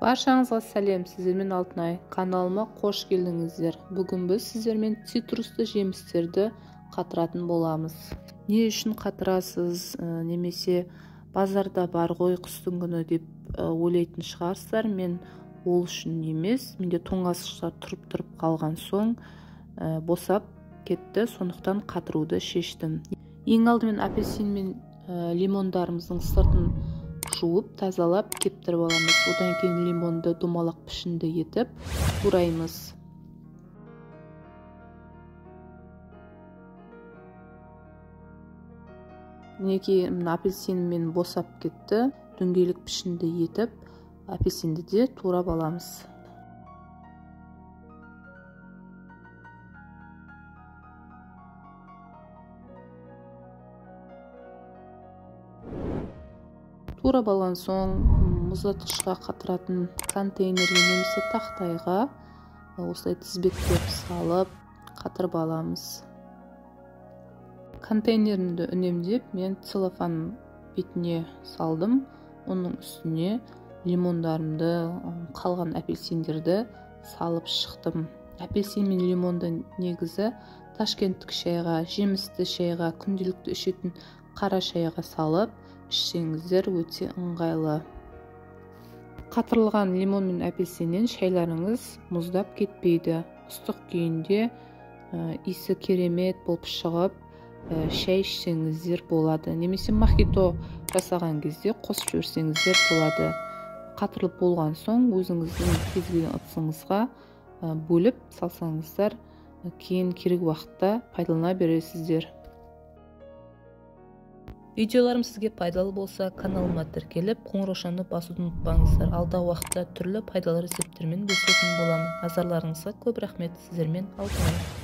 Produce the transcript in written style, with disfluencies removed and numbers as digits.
Баршаңызға сәлем, сіздермен Алтынай. Каналыма қош келдіңіздер. Бүгін біз сіздермен цитрусты жемістерді қатыратын боламыз. Не үшін қатырасыз, немесе базарда бар ғой қыстың күні деп ойлайтын шығарсыздар. Мен ол үшін емес, менде тоңазытқыштар тұрып қалған соң босап кетті, сондықтан қатыруды шештім. Ең алдымен апельсин мен лимондарымыздың сыртын жуып, тазалап, кептіріп аламыз. Одан кейін лимонды домалақ пішінді етіп тураймыз. Мінекей, мына апельсинмен босап кетті. Дөңгелек пішінді етіп, апельсинді де турап аламыз. Турап алған соң мұздатқышқа қатыратын контейнерге немесе тақтайға осылай тізбектеп салып қатырып аламыз. Контейнерімді үнемдеп мен целлофан бетіне салдым. Оның үстіне лимондарымды, қалған апельсиндерді салып шықтым. Апельсин мен лимонды негізі ташкенттік шайға, жемісті шайға, күнделікті ішетін қара шайға салып ішсеңіздер өте ыңғайлы. Қатырылған лимон мен апельсиннен шайларыңыз мұздап кетпейді. Ыстық күйінде иісі керемет болып шығып, шай ішсеңіздер болады. Немесе мохито жасаған кезде қосып жіберсеңіздер болады. Қатырылып болған соң өзіңіздің кез келген ыдысыңызға бөліп салсаңыздар, кейін керек уақытта пайдалана бересіздер. Видеоларым сізге пайдалы болса, каналыма тіркеліп, қоңыраушаны басуды ұмытпаңыздар. Алдағы уақытта түрлі пайдалы рецепттермен бөлісетін боламын. Назарларыңызға көп рахмет. Сіздермен Алтынай.